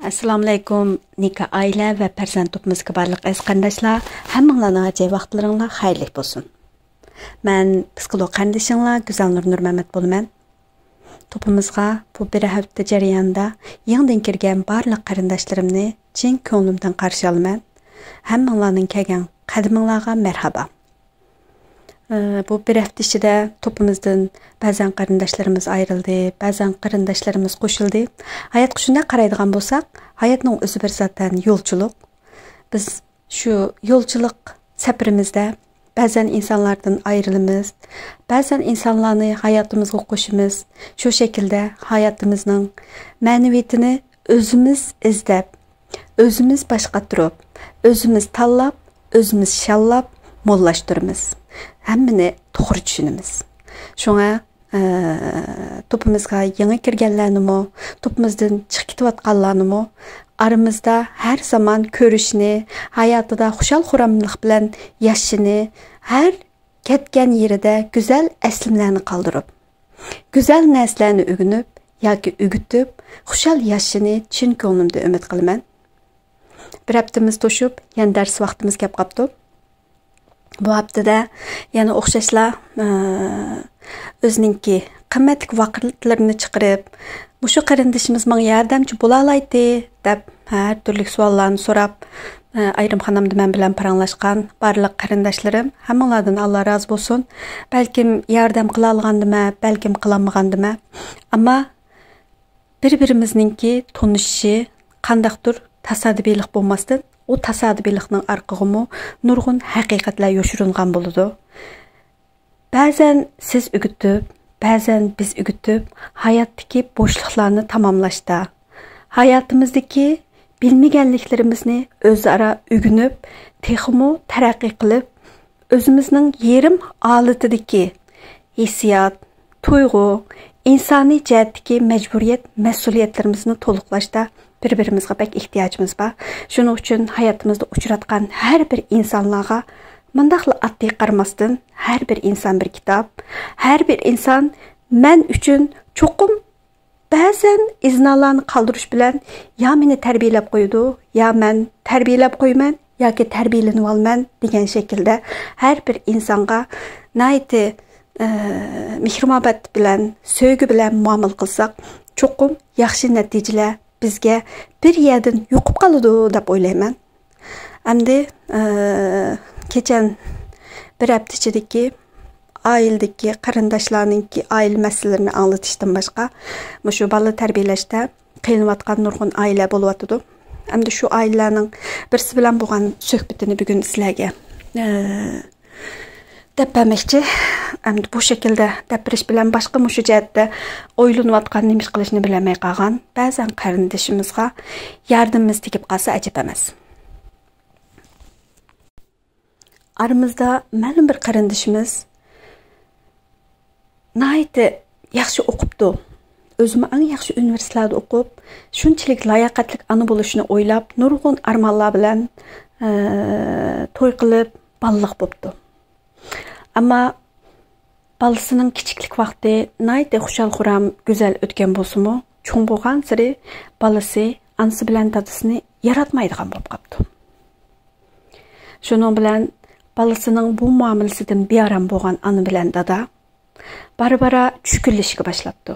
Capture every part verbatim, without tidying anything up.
ئەسسالامۇئەلەيكۇم، نىكاھ، ئائىلە ۋە پەرزەنت توپىمىزدىكى بارلىق ئەزىز قېرىنداشلار، ھەممىڭلارنىڭ ئاجايىپ ۋاقىتلىرىڭلار خەيرلىك بولسۇن. مەن پسىخولوگ قېرىندىشىڭلار گۈزەلنۇر نۇرمەمەت بولىمەن. توپىمىزغا بۇ بىر ھەپتە جەريانىدا يېڭىدىن كىرگەن بارلىق قېرىنداشلىرىمنى چىن كۆڭلۈمدىن قارشى ئالىمەن. ھەممىڭلارنىڭ كەلگەن قەدىمىڭلارغا مەرھابا. ئى، بۇ بىر ھەپتە ئىچىدە توپىمىزدىن بەزەن قېرىنداشلىرىمىز ئايرىلدى، بەزەن قېرىنداشلىرىمىز قوشۇلدى. ھاياتقا شۇنداق قارايدىغان بولساق، ھاياتنىڭ ئۆزى بىر زاتەن يولچىلىق. بىز شۇ يولچىلىق سەپىرىمىزدە بەزەن ئىنسانلاردىن ئايرىلىمىز، بەزەن ئىنسانلارنى ھاياتىمىزغا قوشىمىز. شۇ شەكىلدە ھاياتىمىزنىڭ مەنىۋىيىتىنى ئۆزىمىز ئىزدەپ، ئۆزىمىز باش قاتۇرۇپ، ئۆزىمىز تاللاپ، ئۆزىمىز شاللاپ، موللاشتۇرىمىز. ھەممىنى توغرا چۈشىنىمىز. شۇڭا، ئە، توپىمىزغا يېڭى كىرگەنلەرنىمۇ، توپىمىزدىن چىقىپ كېتىۋاتقانلارنىمۇ ئارىمىزدا ھەر زامان كۆرۈشنى، ھاياتىدا خۇشال-خۇراملىق بىلەن ياشىشىنى، ھەر كەتكەن يېرىدە گۈزەل ئەسلىمىلەرنى قالدۇرۇپ، گۈزەل نەرسىلەرنى ئۆگىنىپ ياكى ئۆگىتىپ، خۇشال ياشىشىنى چىن كۆڭلۈمدىن ئۈمىد قىلىمەن. بىر ھەپتىمىز توشۇپ، يەنە دەرس ۋاقتىمىز كەپ قاپتۇ. بۇ ھەپتىدە يەنە ئوخشاشلا، ئى، ئۆزىنىڭكى قىممەتلىك ۋاقىتلىرىنى چىقىرىپ، مۇشۇ قېرىندىشىمىز ماڭا ياردەمچى بولالايتتى، دەپ ھەر تۈرلۈك سوئاللارنى سوراپ، ئايرىم خانامدا مەن بىلەن پاراڭلاشقان بارلىق قېرىنداشلىرىم، ھەممىڭلاردىن ئاللا رازى بولسۇن. بەلكىم ياردەم قىلالىغاندىمەن، بەلكىم قىلالمىغاندىمەن. ئەمما بىر-بىرىمىزنىڭكى تونۇشۇشى قانداقتۇر تاسادىپىيلىق بولماستىن، ئۇ تاسادىپىيلىقنىڭ ئارقىغىمۇ نۇرغۇن ھەقىقەتلەر يوشۇرۇنغان بولىدۇ. بەزەن سىز ئۆگىتىپ، بەزەن بىز ئۆگىتىپ، ھاياتتىكى بوشلۇقلارنى تاماملاشتا، ھاياتىمىزدىكى بىلمىگەنلىكلىرىمىزنى ئۆزئارا ئۆگىنىپ، تېخىمۇ تەرەققىي قىلىپ، ئۆزىمىزنىڭ يېرىم ھالىتىدىكى ھېسسىيات، تۇيغۇ، ئىنسانىي جەھەتتىكى مەجبۇرىيەت، مەسئۇلىيەتلىرىمىزنى تولۇقلاشتا بىر-بىرىمىزگە بەك ئېھتىياجىمىز بار. شۇنىڭ ئۈچۈن ھاياتىمىزدا ئۇچراتقان ھەر بىر ئىنسانلارغا مۇنداقلا ئاددىي قارىماستىن، ھەر بىر ئىنسان بىر كىتاب، ھەر بىر ئىنسان مەن ئۈچۈن چوقۇم بەزەن ئىزنالارنى قالدۇرۇش بىلەن يا مېنى تەربىيەلەپ قويىدۇ، يا مەن تەربىيەلەپ قويىمەن، ياكى تەربىيەلىنىۋالىمەن دېگەن شەكىلدە ھەر بىر ئىنسانغا ناھايىتى، ئە، مېھىر-مۇھەببەت بىلەن، سۆيگۈ بىلەن مۇئامىلە قىلساق، چوقۇم ياخشى نەتىجىلەر بىزگە بىر يەردىن يۇقۇپ قالىدۇ دەپ ئويلايمەن. ئەمدى، ئە، كېچەن بىر ھەپتە ئىچىدىكى ئائىلىدىكى قېرىنداشلارنىڭكى ئائىلە مەسىلىلىرىنى ئاڭلىتىشتىن باشقا، مۇشۇ بالا تەربىيەلەشتە قىينىلىۋاتقان نۇرغۇن ئائىلە بولۇۋاتىدۇ. ئەمدى شۇ ئائىلىلەرنىڭ بىرسى بىلەن بولغان سۆھبىتىنى بۈگۈن سىلەرگە، ئە، دەپ بەرمەكچى. ئەمدى بۇ شەكىلدە دەپ بېرىش بىلەن باشقا مۇشۇ جەھەتتە ئويلىنىۋاتقان، نېمە ئىش قىلىشنى بىلەلمەي قالغان بەزەن قېرىندىشىمىزغا ياردىمىمىز تېگىپ قالسا ئەجەب ئەمەس. ئارىمىزدا مەلۇم بىر قېرىندىشىمىز ناھايىتى ياخشى ئوقۇپتۇ. ئۆزىمۇ ئەڭ ياخشى ئۇنىۋېرسىتېتلاردا ئوقۇپ، شۇنچىلىك لاياقەتلىك ئانا بولۇشنى ئويلاپ، نۇرغۇن ئارمانلار بىلەن، ئە، توي قىلىپ، بالىلىق بوپتۇ. ئەمما بالىسىنىڭ كىچىكلىك ۋاقتى ناھايىتى خۇشال-خۇرام، گۈزەل ئۆتكەن بولسىمۇ، چوڭ بولغانسېرى بالىسى ئانىسى بىلەن دادىسىنى ياراتمايدىغان بولۇپ قاپتۇ. شۇنىڭ بىلەن بالىسىنىڭ بۇ مۇئامىلىسىدىن بىئارام بولغان ئانا بىلەن دادا بارا-بارا چۈشكۈنلىشىشكە باشلاپتۇ.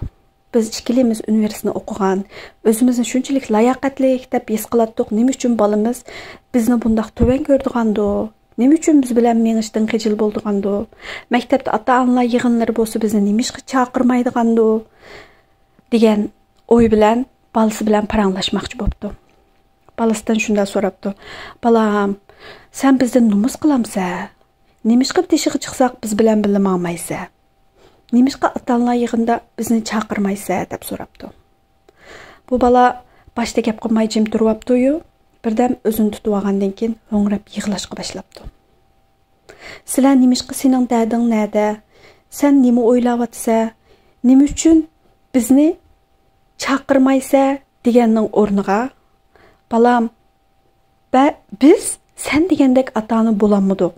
بىز ئىككىلىمىز ئۇنىۋېرسىتېتنى ئوقۇغان، ئۆزىمىزنى شۇنچىلىك لاياقەتلىك دەپ ھېس قىلاتتۇق، نېمە ئۈچۈن بالىمىز بىزنى بۇنداق تۆۋەن كۆرىدىغاندۇ؟ نېمە ئۈچۈن بىز بىلەن مېڭىشتىن خىجىل بولىدىغاندۇ؟ مەكتەپتە ئاتا-ئانىلار يىغىنلىرى بولسا بىزنى نېمىشقا چاقىرمايدىغاندۇ؟ دېگەن ئوي بىلەن بالىسى بىلەن پاراڭلاشماقچى بوپتۇ. بالىسىدىن شۇنداق سوراپتۇ، بالام، سەن بىزدىن نومۇس قىلامسەن؟ نېمىشقا تېشىغا چىقساق بىز بىلەن بىللە ماڭمايسەن؟ نېمىشقا ئاتا-ئانىلار يىغىنىدا بىزنى چاقىرمايسەن؟ دەپ سوراپتۇ. بۇ بالا باشتا گەپ قىلماي جىم تۇرۇۋاپتۇ-يۇ، بىردەم ئۆزىنى تۇتۇۋالغاندىن كېيىن ھۆڭرەپ يىغلاشقا باشلاپتۇ. سىلەر نېمىشقا، سېنىڭ دەردىڭ نەدە؟ سەن نېمە ئويلاۋاتىسەن؟ نېمە ئۈچۈن بىزنى چاقىرمايسەن؟ دېگەننىڭ ئورنىغا، بالام، بە-، بىز سەن دېگەندەك ئاتا-ئانا بولالمىدۇق.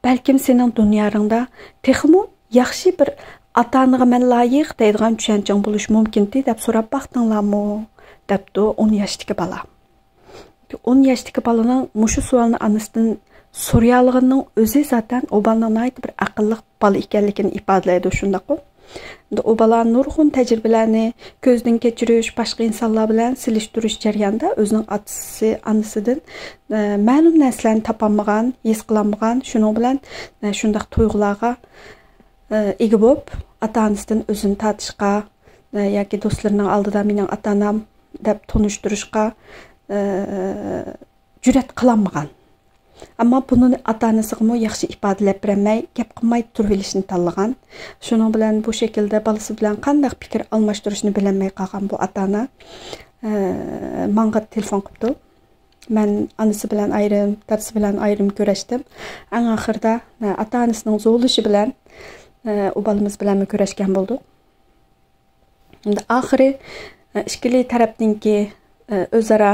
بەلكىم سېنىڭ دۇنياڭدا تېخىمۇ ياخشى بىر ئاتا-ئانىغا مەن لايىق دەيدىغان چۈشەنچەڭ بولۇشى مۇمكىنتى دەپ سوراپ باقتىڭلارمۇ؟ دەپتۇ ئون ياشتىكى بالا. ئون ياشتىكى بالىنىڭ مۇشۇ سوئالنى ئانىسىدىن سورىيالىغىنىنىڭ ئۆزى زاتەن ئۇ بالىنىڭ ناھايىتى بىر ئەقىللىق بالا ئىكەنلىكىنى ئىپادىلەيدۇ، شۇنداققۇ؟ ئەمدى ئۇ بالا نۇرغۇن تەجرىبىلەرنى كۆزدىن كەچۈرۈش، باشقا ئىنسانلار بىلەن سېلىشتۇرۇش جەريانىدا ئۆزىنىڭ ئاتىسى، ئانىسىدىن، ئە، مەلۇم نەرسىلەرنى تاپالمىغان، ھېس قىلالمىغان، شۇنىڭ بىلەن، ئە، شۇنداق تۇيغۇلارغا، ئە، ئىگە بولۇپ، ئاتا-ئانىسىدىن ئۆزىنى تارتىشقا، ئە، ياكى دوستلىرىنىڭ ئالدىدا «مېنىڭ ئاتا-ئانام» دەپ تونۇشتۇرۇشقا، ئە، جۈرئەت قىلالمىغان. ئەمما بۇنى ئاتا-ئانىسىغىمۇ ياخشى ئىپادىلەپ بېرەلمەي، گەپ قىلماي تۇرۇۋېلىشنى تاللىغان. شۇنىڭ بىلەن بۇ شەكىلدە بالىسى بىلەن قانداق پىكىر ئالماشتۇرۇشنى بىلەلمەي قالغان بۇ ئاتا-ئانا، ئە، ماڭا تېلېفون قىپتۇ. مەن ئانىسى بىلەن ئايرىم، دادىسى بىلەن ئايرىم كۆرۈشتۈم. ئەڭ ئاخىرىدا، ئە، ئاتا-ئانىسىنىڭ زورلىشى بىلەن، ئە، ئۇ بالىمىز بىلەنمۇ كۆرۈشكەن بولدۇق. ئەمدى ئاخىرى، ئە، ئىككىلى تەرەپنىڭكى، ئە، ئۆزئارا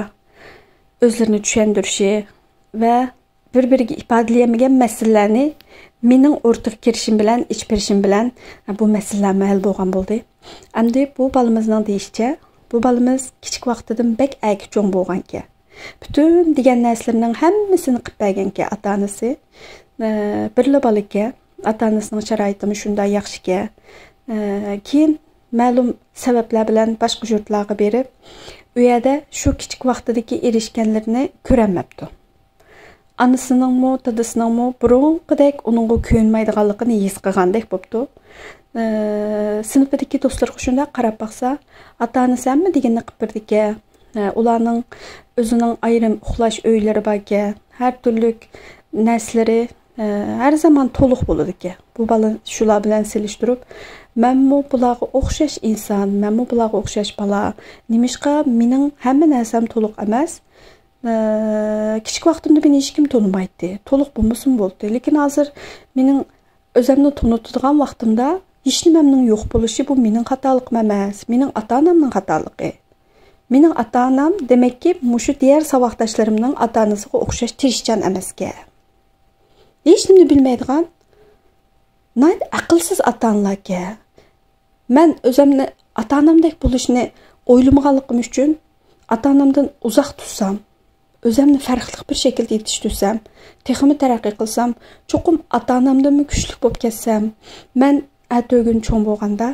ئۆزلىرىنى چۈشەندۈرۈشى ۋە بىر-بىرىگە ئىپادىلىيەلمىگەن مەسىلىلەرنى مېنىڭ ئورتىغا كىرىشىم بىلەن، ئېچىپ بېرىشىم بىلەن، ئە، بۇ مەسىلىلەرمۇ ھەل بولغان بولدى. ئەمدى بۇ بالىمىزنىڭ دېيىشىچە، بۇ بالىمىز كىچىك ۋاقتىدىن بەك ئەركە چوڭ بولغانكەن. پۈتۈن دېگەن نەرسىلىرىنىڭ ھەممىسىنى قىلىپ بەرگەنكەن ئاتا-ئانىسى. ئە، بىرلا بالىكەن. ئاتا-ئانىسىنىڭ شارائىتىمۇ شۇنداق ياخشىكەن. ئە، كېيىن مەلۇم سەۋەبلەر بىلەن باشقا يۇرتلارغا بېرىپ، ئۇ يەردە شۇ كىچىك ۋاقتىدىكى ئېرىشكەنلىرىنى كۆرەلمەپتۇ. ئانىسىنىڭمۇ، دادىسىنىڭمۇ بۇرۇنقىدەك ئۇنىڭغا كۆيۈنمەيدىغانلىقىنى ھېس قىلغاندەك بوپتۇ. ئە، سىنىپىدىكى دوستلىرىغا شۇنداق قاراپ باقسا، ئاتا-ئانىسى ھەممە دېگىنىنى قىلىپ بېرىدىكەن. ئە، ئۇلارنىڭ ئۆزىنىڭ ئايرىم ئۇخلاش ئۆيلىرى باركەن، ھەر تۈرلۈك نەرسىلىرى، ئە، ھەر زامان تولۇق بولىدىكەن. بۇ بالا شۇلار بىلەن سېلىشتۇرۇپ، «مەنمۇ بۇلارغا ئوخشاش ئىنسان، مەنمۇ بۇلارغا ئوخشاش بالا. نېمىشقا مېنىڭ ھەممە نەرسەم تولۇق ئەمەس؟» ئە، كىچىك ۋاقتىمدا مېنى ھېچكىم تونۇمايتتى. تولۇق بولمىسىمۇ بولاتتى. لېكىن ھازىر مېنىڭ ئۆزەمنى تونۇتىدىغان ۋاقتىمدا ھېچنېمەمنىڭ يوق بولۇشى، بۇ مېنىڭ خاتالىقىم ئەمەس، مېنىڭ ئاتا-ئانامنىڭ خاتالىقى. مېنىڭ ئاتا-ئانام، دېمەككى، مۇشۇ دىيەر ساۋاقداشلىرىمنىڭ ئاتا-ئانىسىغا ئوخشاش تىرىشچان ئەمەسكەن. ھېچنېمىنى بىلمەيدىغان، ناھايىتى ئەقىلسىز ئاتا-ئانىلاركەن. مەن ئۆزەمنى ئاتا-ئانامدەك بولۇشنى ئويلىمىغانلىقىم ئۈچۈن ئاتا-ئانامدىن ئۇزاق تۇرسام، ئۆزەمنى پەرقلىق بىر شەكىلدە يېتىشتۈرسەم، تېخىمۇ تەرەققىي قىلسام، چوقۇم ئاتا-ئانامدىنمۇ كۈچلۈك بولۇپ كەتسەم، مەن ئەتىگۈن چوڭ بولغاندا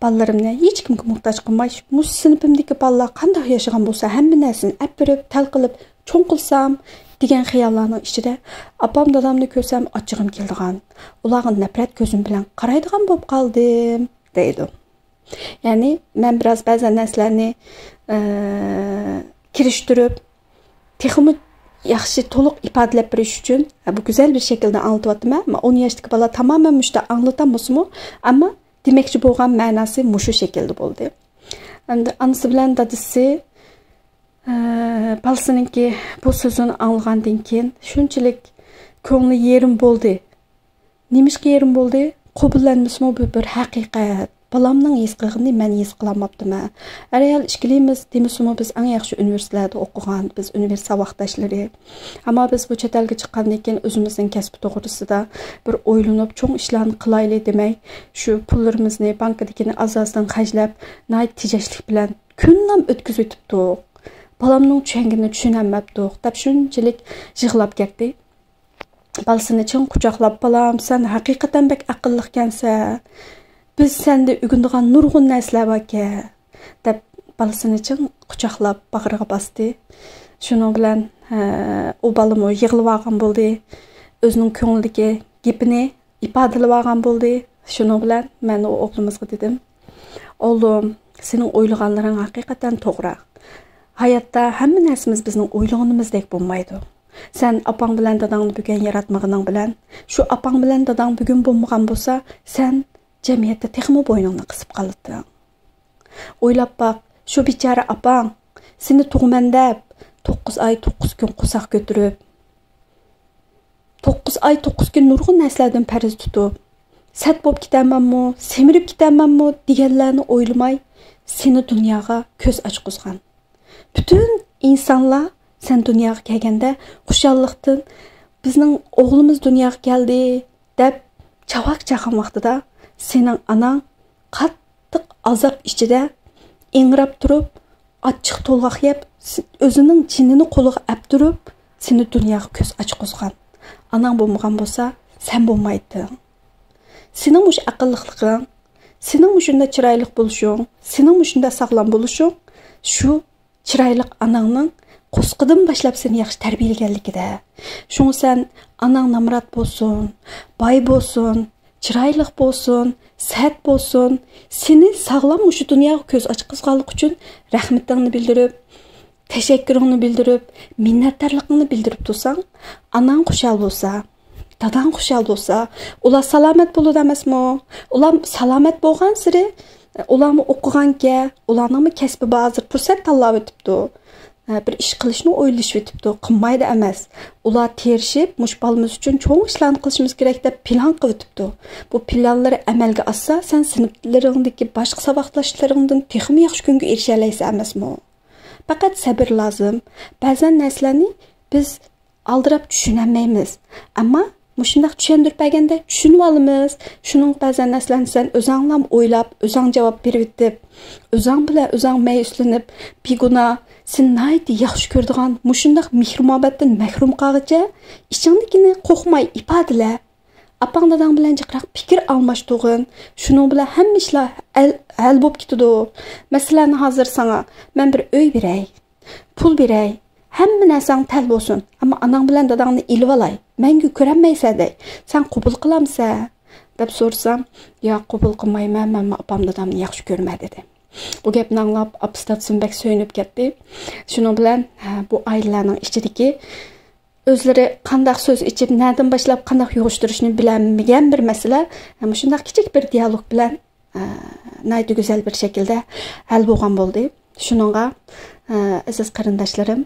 بالىلىرىمنى ھېچكىمگە موھتاج قىلماي، مۇشۇ سىنىپىمدىكى بالىلار قانداق ياشىغان بولسا، ھەممە نەرسىنى ئەپ بېرىپ، تەل قىلىپ چوڭ قىلسام دېگەن خىياللارنىڭ ئىچىدە ئاپام، دادامنى كۆرسەم ئاچچىقىم كېلىدىغان، ئۇلارغا نەپرەت كۆزۈم بىلەن قارايدىغان بولۇپ قالدىم، دەيدۇ. يەنى مەن بىراز بەزەن نەرسىلەرنى، ئە، كىرىشتۈرۈپ، تېخىمۇ ياخشى، تولۇق ئىپادىلەپ بېرىش ئۈچۈن، ھە، بۇ گۈزەل بىر شەكىلدە ئاڭلىتىۋاتىمەن. مەن ئون ياشتىكى بالا تامامەن مۇشۇنداق ئاڭلىتالمىسىمۇ، ئەمما دېمەكچى بولغان مەناسى مۇشۇ شەكىلدە بولدى. ئەمدى ئانىسى بىلەن دادىسى، ئە، بالىسىنىڭكى بۇ سۆزىنى ئاڭلىغاندىن كېيىن شۇنچىلىك كۆڭلى يېرىم بولدى. نېمىشقا يېرىم بولدى؟ قوبۇللانمىسىمۇ بۇ بىر ھەقىقەت. بالامنىڭ ھېس قىلغىنىنى مەن ھېس قىلالماپتىمەن. ئەر-ئايال ئىككىلىمىز دېمىسىمۇ بىز ئەڭ ياخشى ئۇنىۋېرسىتېتلاردا ئوقۇغان، بىز ئۇنىۋېرسىتېت ساۋاقداشلىرى. ئەمما بىز بۇ چەت ئەلگە چىققاندىن كېيىن ئۆزىمىزنىڭ كەسپى توغرىسىدا بىر ئويلىنىپ، چوڭ ئىشلارنى قىلايلى دېمەي، شۇ پۇللىرىمىزنى، بانكىدىكىنى ئاز-ئازدىن خەجلەپ، ناھايىتى تېجەشلىك بىلەن كۈنلەم ئۆتكۈزۈۋېتىپتۇق. بالامنىڭ چۈشەنگىنىنى چۈشىنەلمەپتۇق، دەپ شۇنچىلىك يىغلاپ كەتتى. بالىسىنى چىڭ قۇچاقلاپ، «بالام، سەن ھەقىقەتەن بەك ئەقىللىقكەنسەن. بىز سەندە ئۆگىنىدىغان نۇرغۇن نەرسىلەر باركەن.» دەپ بالىسىنى چىڭ قۇچاقلاپ باغرىغا باستى. شۇنىڭ بىلەن، ھە، ئۇ بالىمۇ يىغلىۋالغان بولدى. ئۆزىنىڭ كۆڭلىدىكى گېپىنى ئىپادىلىۋالغان بولدى. شۇنىڭ بىلەن مەن ئۇ ئوغلىمىزغا دېدىم، «ئوغلۇم، سېنىڭ ئويلىغانلىرىڭ ھەقىقەتەن توغرا. ھاياتتا ھەممە نەرسىمىز بىزنىڭ ئويلىغىنىمىزدەك بولمايدۇ. سەن ئاپاڭ بىلەن داداڭنى بۈگۈن ياراتمىغىنىڭ بىلەن، شۇ ئاپاڭ بىلەن داداڭ بۈگۈن بولمىغان بولسا، سەن جەمئىيەتتە تېخىمۇ بوينۇڭنى قىسىپ قالاتتىڭ. ئويلاپ باق، شۇ بىچارە ئاپاڭ سېنى تۇغىمەن دەپ، توققۇز ئاي، توققۇز كۈن قورساق كۆتۈرۈپ، توققۇز ئاي، توققۇز كۈن نۇرغۇن نەرسىلەردىن پەرىز تۇتۇپ، سەت بولۇپ كېتەرمەنمۇ، سېمىرىپ كېتەرمەنمۇ دېگەنلەرنى ئويلىماي، سېنى دۇنياغا كۆز ئاچقۇزغان. پۈتۈن ئىنسانلار سەن دۇنياغا كەلگەندە خۇشاللىقتىن، بىزنىڭ ئوغلىمىز دۇنياغا كەلدى، دەپ چاۋاك چاققان ۋاقتىدا، سېنىڭ ئاناڭ قاتتىق ئازاب ئىچىدە ئىڭراپ تۇرۇپ، ئاچچىق تولغاق يەپ، س-، ئۆزىنىڭ جېنىنى قولىغا ئەپ تۇرۇپ، سېنى دۇنياغا كۆز ئاچقۇزغان. ئاناڭ بولمىغان بولسا، سەن بولمايتتىڭ. سېنىڭ مۇشۇ ئەقىللىقلىقىڭ، سېنىڭ مۇشۇنداق چىرايلىق بولۇشۇڭ، سېنىڭ مۇشۇنداق ساغلام بولۇشۇڭ شۇ چىرايلىق ئاناڭنىڭ قۇسقىدىن باشلاپ سېنى ياخشى تەربىيەلىگەنلىكىدە. شۇڭا سەن ئاناڭ نامرات بولسۇن، باي بولسۇن، چىرايلىق بولسۇن، سەت بولسۇن، سېنى ساغلام مۇشۇ دۇنياغا كۆز ئاچقۇزغانلىقى ئۈچۈن رەھمىتىڭنى بىلدۈرۈپ، تەشەككۈرۈڭنى بىلدۈرۈپ، مىننەتدارلىقىڭنى بىلدۈرۈپ تۇرساڭ، ئاناڭ خۇشال بولسا، داداڭ خۇشال بولسا، ئۇلار سالامەت بولىدۇ ئەمەسمۇ؟ ئۇلار سالامەت بولغانسېرى، ئۇلارمۇ ئوقۇغانكەن، ئۇلارنىڭمۇ كەسپى بار، ھازىر پۇرسەت تاللاۋېتىپتۇ. ھە، بىر ئىش قىلىشنى ئويلىشىۋېتىپتۇ، قىلمايدۇ ئەمەس. ئۇلار تىرىشىپ، مۇشۇ بالىمىز ئۈچۈن چوڭ ئىشلارنى قىلىشىمىز كېرەك دەپ پىلان قىلىۋېتىپتۇ. بۇ پىلانلىرى ئەمەلگە ئاشسا، سەن سىنىپلىرىڭدىكى باشقا ساۋاقداشلىرىڭدىن تېخىمۇ ياخشى كۈنگە ئېرىشەلەيسەن ئەمەسمۇ؟ پەقەت سەبىر لازىم. بەزەن نەرسىلەرنى بىز ئالدىراپ چۈشىنەلمەيمىز. ئەمما مۇشۇنداق چۈشەندۈرۈپ بەرگەندە چۈشىنىۋالىمىز. شۇنىڭ بەزەن نەرسىلەرنى سەن ئۆزەڭلام ئويلاپ، ئۆزەڭ جاۋاب بېرىۋېتىپ، ئۆزەڭ بىلەن ئۆزەڭ مەيۈسلىنىپ، بىگۇناھ، سېنى ناھايىتى ياخشى كۆرىدىغان، مۇشۇنداق مېھرى-مۇھەببەتتىن مەھرۇم قالغىچە، ئىچىڭدىكىنى قورقماي ئىپادىلە. ئاپاڭ-داداڭ بىلەن جىقراق پىكىر ئالماشتۇرغىن. شۇنىڭ بىلەن ھەممە ئىشلار ھەل، ھەل بولۇپ كېتىدۇ. مەسىلەن، ھازىر ساڭا مەن بىر ئۆي بېرەي، پۇل بېرەي، ھەممە نەرسەڭ تەل بولسۇن، ئەمما ئاناڭ بىلەن داداڭنى ئېلىۋالاي، مەڭگۈ كۆرەلمەيسەن دەي، سەن قوبۇل قىلامسەن؟ دەپ سورىسام، ياق، قوبۇل قىلمايمەن، مەنمۇ ئاپام دادامنى ياخشى كۆرىمەن دېدى. بۇ گەپنى ئاڭلاپ ئاپىسى دادىسىمۇ بەك سۆيۈنۈپ كەتتى. شۇنىڭ بىلەن، ھە، بۇ ئائىلىلەرنىڭ ئىچىدىكى ئۆزلىرى قانداق سۆز ئېچىپ، نەدىن باشلاپ قانداق يىغىشتۇرۇشنى بىلەلمىگەن بىر مەسىلە، ھە، مۇشۇنداق كىچىك بىر دىيالوگ بىلەن، ھە، ناھايىتى گۈزەل بىر شەكىلدە ھەل بولغان بولدى. شۇنىڭغا، ھە، ئەزىز قېرىنداشلىرىم،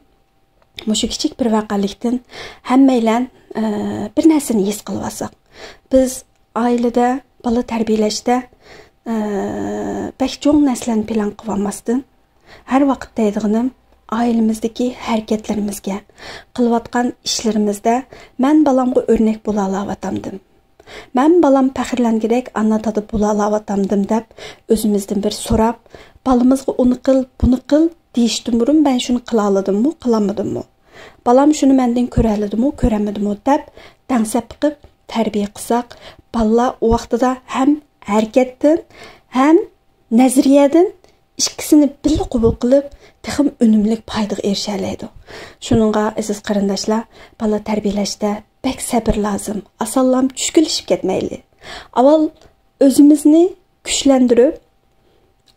مۇشۇ كىچىك بىر ۋەقەلىكتىن ھەممەيلەن، ئە، بىر نەرسىنى ھېس قىلىۋالساق. بىز ئائىلىدە بالا تەربىيەلەشتە، ئە، بەك چوڭ نەرسىلەرنى پىلان قىلىۋالماستىن، ھەر ۋاقىت دەيدىغىنىم، ئائىلىمىزدىكى ھەرىكەتلىرىمىزگە، قىلىۋاتقان ئىشلىرىمىزدە مەن بالامغا ئۆرنەك بولالاۋاتامدىم؟ مەن بالام پەخىرلەنگۈدەك ئانا-دادا بولالاۋاتامدىم دەپ ئۆزىمىزدىن بىر سوراپ، بالىمىزغا ئۇنى قىل، بۇنى قىل دېيىشتىن بۇرۇن مەن شۇنى قىلالىدىممۇ، قىلالمىدىممۇ؟ بالام شۇنى مەندىن كۆرەلىدىمۇ، كۆرەلمىدىمۇ دەپ دەڭسەپ بېقىپ تەربىيە قىلساق، بالىلار ئۇ ۋاقتىدا ھەم ھەرىكەتتىن، ھەم نەزەرىيەدىن ئىككىسىنى بىللە قوبۇل قىلىپ، تېخىمۇ ئۈنۈملۈك پايدىغا ئېرىشەلەيدۇ. شۇنىڭغا ئەزىز قېرىنداشلار، بالا تەربىيەلەشتە بەك سەبىر لازىم. ئاسانلا چۈشكۈنلىشىپ كەتمەيلى. ئاۋۋال ئۆزىمىزنى كۈچلەندۈرۈپ،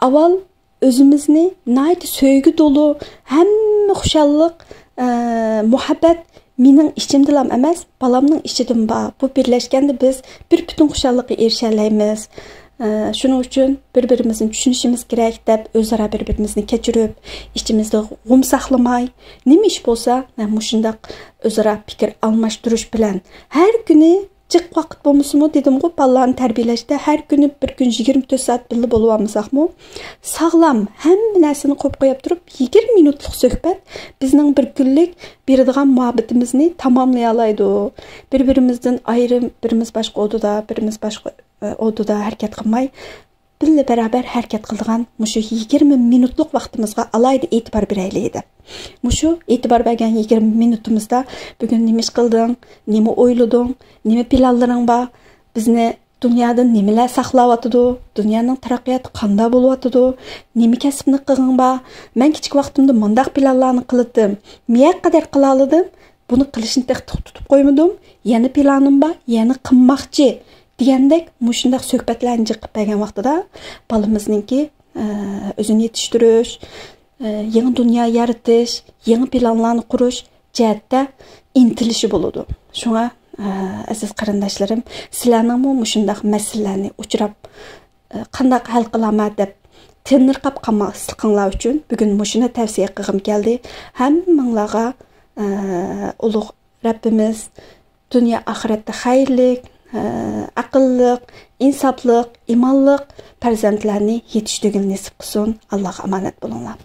ئاۋۋال ئۆزىمىزنى ناھايىتى سۆيگۈ دولۇ، ھەممە خۇشاللىق، ئە، مۇھەببەت مېنىڭ ئىچىمدىلام ئەمەس، بالامنىڭ ئىچىدىمۇ بار. بۇ بىرلەشكەندە بىز بىر پۈتۈن خۇشاللىققا ئېرىشەلەيمىز. ئە، شۇنىڭ ئۈچۈن بىر-بىرىمىزنى چۈشىنىشىمىز كېرەك دەپ، ئۆزئارا بىر-بىرىمىزنى كەچۈرۈپ، ئىچىمىزدە غۇم ساقلىماي، نېمە ئىش بولسا، مەن مۇشۇنداق ئۆزئارا پىكىر ئالماشتۇرۇش بىلەن ھەر كۈنى جىق ۋاقىت بولمىسىمۇ، دېدىمغۇ، بالىلارنى تەربىيەلەشتە ھەر كۈنى بىر كۈن يىگىرمە تۆت سائەت بىللە بولۇۋالمىساقمۇ، ساغلام، ھەممە نەرسىنى قويۇپ قويۇپ تۇرۇپ، يىگىرمە مىنۇتلۇق سۆھبەت بىزنىڭ بىر كۈنلۈك بېرىدىغان مۇھەببىتىمىزنى تاماملىيالايدۇ. بىر-بىرىمىزدىن ئايرىم، بىرىمىز باشقا ئودىدا، بىرىمىز باشقا، ئە، ئودىدا ھەرىكەت قىلماي، بىللە بەرابەر ھەرىكەت قىلىدىغان مۇشۇ يىگىرمە مىنۇتلۇق ۋاقتىمىزغا ئالاھىدە ئېتىبار بېرەيلى دەپ. مۇشۇ ئېتىبار بەرگەن يىگىرمە مىنۇتىمىزدا بۈگۈن نېمە ئىش قىلدىڭ، نېمە ئويلىدىڭ، نېمە پىلانلىرىڭ بار، بىزنى دۇنيادا نېمىلەر ساقلاۋاتىدۇ، دۇنيانىڭ تەرەققىياتى قانداق بولۇۋاتىدۇ، نېمە كەسىپنى قىلغىڭ بار، مەن كىچىك ۋاقتىمدا مۇنداق پىلانلارنى قىلاتتىم، مىيەك قەدەر قىلالىدىم، بۇنى قىلىشنى تېخى توختىتىپ قويمىدىم، يەنە پىلانىم بار، يەنە قىلماقچى دېگەندەك مۇشۇنداق سۆھبەتلەرنى جىق قىلىپ بەرگەن ۋاقتىدا بالىمىزنىڭكى، ئە، ئۆزىنى يېتىشتۈرۈش، ئە، يېڭى دۇنيا يارىتىش، يېڭى پىلانلارنى قۇرۇش جەھەتتە ئىنتىلىشى بولىدۇ. شۇڭا، ئە، ئەزىز قېرىنداشلىرىم، سىلەرنىڭمۇ مۇشۇنداق مەسىلىلەرنى ئۇچراپ، ئە، قانداق ھەل قىلامەن دەپ تېنىرقاپ قالماسلىقىڭلار ئۈچۈن بۈگۈن مۇشۇنى تەۋسىيە قىلغۇم كەلدى. ھەممىڭلارغا، ئە، ئۇلۇغ رەببىمىز دۇنيا ئاخىرەتتە خەيرلىك، ئە، ئەقىللىق، ئىنساپلىق، ئىمانلىق پەرزەنتلەرنى يېتىشتۈرگىلى نېسىپ قىلسۇن. ئاللاغا ئامانەت بولۇڭلار.